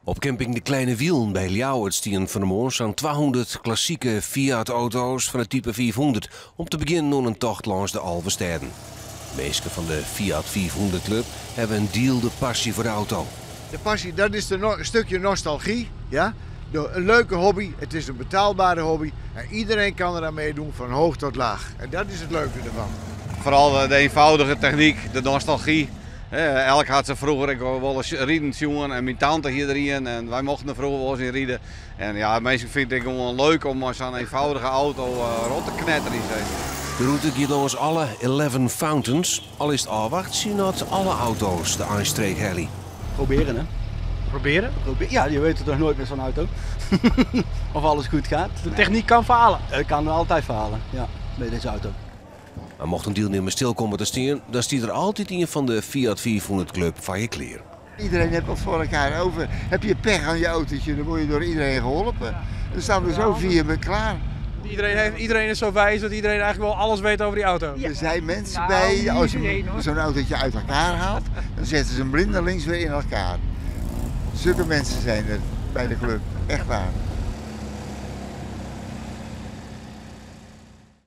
Op camping De Kleine Wielen by Ljouwert stienen fan 'e moarn sa'n 200 klassike Fiat-auto's fan it type 500 om te begjinnen oan in tocht lâns de 11 stêden. Minsken fan de Fiat 500 Club hawwe in dielde passy foar de auto. De passie, dat is een stukje nostalgie. Ja? Een leuke hobby, het is een betaalbare hobby. En iedereen kan eraan meedoen, van hoog tot laag. En dat is het leuke ervan. Foaral de eenvoudige technyk, de nostalgy. Elk hat se froeger ek wol ris riden sjoen en myn tante hie der ien en wy mochten der froeger wolris yn ride. En ja, minsken fine it gewoan leuk om mei sa'n eenvoudige auto rûn te knetterjen. De rûte giet lâns alle Eleven Fountains, al is it ôfwachtsjen oft alle auto's de einstreek helje. Proberen, hè? Proberen? Ja, je weet het toch nooit met zo'n auto. Of alles goed gaat. De techniek kan falen. Het kan altijd falen, ja, met deze auto. Mar mocht in dielnimmer stil komme te stean, dan stiet der altyd ien fan de Fiat 500 Club foar je klear. Iedereen heeft wat voor elkaar over. Heb je pech aan je autootje, dan word je door iedereen geholpen. Dan staan we zo vier met klaar. Iedereen is zo wijs dat iedereen eigenlijk wel alles weet over die auto. Er zijn mensen bij, als je zo'n autootje uit elkaar haalt, dan zetten ze hem blindelings weer in elkaar. Zulke mensen zijn er bij de club, echt waar.